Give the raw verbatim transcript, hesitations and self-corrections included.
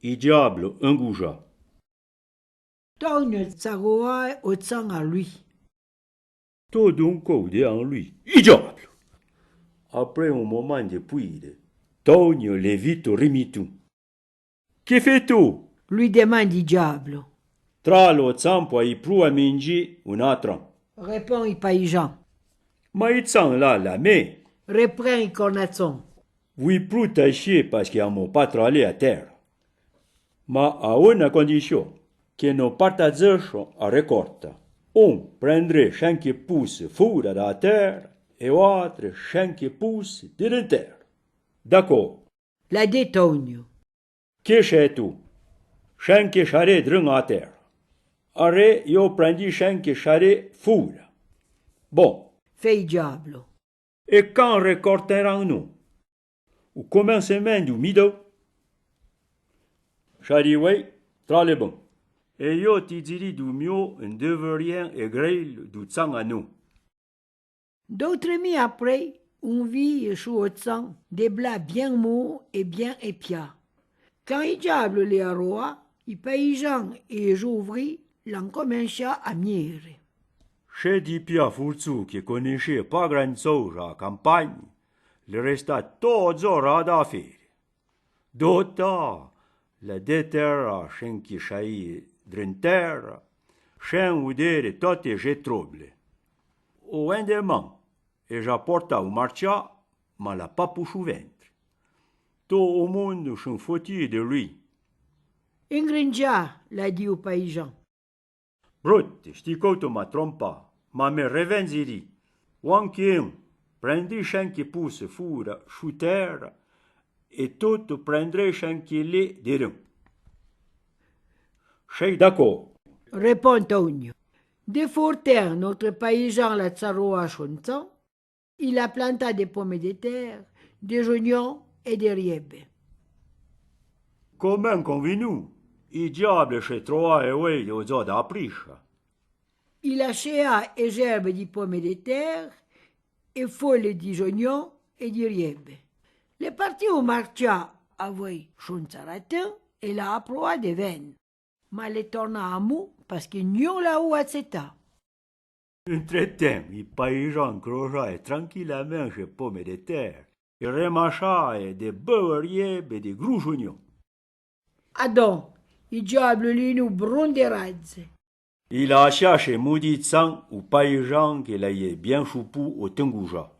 I diablo, un gouja. Tonio tsaroa o tsan a lui. To donco de an lui. I diablo! Apré un moman de pouire, Tonio l'è vito rimiton. Que fé-to? Lui demande i diablo. Tralo o tsan po aï prou a mindji un atran. Répond i païjan. Ma i tsan la, la mé. Reprend i cornatson. Vouì prou tachye pasque amo pa tralé a tèra. Ma a una condichon, que no partadzechon a recorta. Un prendré chin que pousse foura da tèra e o atre chin que pousse dedeun tèra. D'acor. L'a de Tonio. Que chè-to? Chin que charé drun a tèra. Aré, io prendi chin que charé foura. Bon. Fé i diablo. E can recorteran-no? O comensemen dou midou? Chari vouì, trale bon. E io ti diri dou mio un deverien e greil dou tsan a no. D'outre mi apré, un vi e chou o tsan, de bla bien mou e bien epia. Can i diablo l'è aroa, i païjan e i ouvri l'an comencha a miére. Chè di pia fourtsou que coneché pa gran tsouja a campagne, le resta to o dzor a da fére. Dota, la de tèra chin que chaïe drun tèra, chin oudére tote je troble. O endeman, e ja porta o marcha, ma l'a pa pouchou ventre. To o mondo chin foti de lui. Ingrinja, l'a di o païjan. Brut, sti cou to m'a trompa, ma me revendziri. Ouan que un, prendi chin que pousse foura chou tèra, e to to prendré chin que l'è derun. Chè d'acor. Répond Tonio. De four ten, notre païjan l'a tsaroa chon tsan, i l'a planta de pomme de tèra, de j'ognon e de riebe. Comen convinou, i diable chè troa e vouì o dzo da pricha. I l'a chea e j'erbe di pomme de tèra, e fole di j'ognon e di riebe. L'è parti o marcha avouì chon tsaratin e l'a aproa de ven. Ma l'è torna amou, pasque nion l'a ou atseta. Entreten, i païjan croja e tranquilamen chè pomme de tèra, e remacha e de beu riebe de grou j'ognon. Adon, i diablo l'è inou brun de radze. I l'a acha chè moudi tsan o païjan que l'aïe bien choupou o tengouja.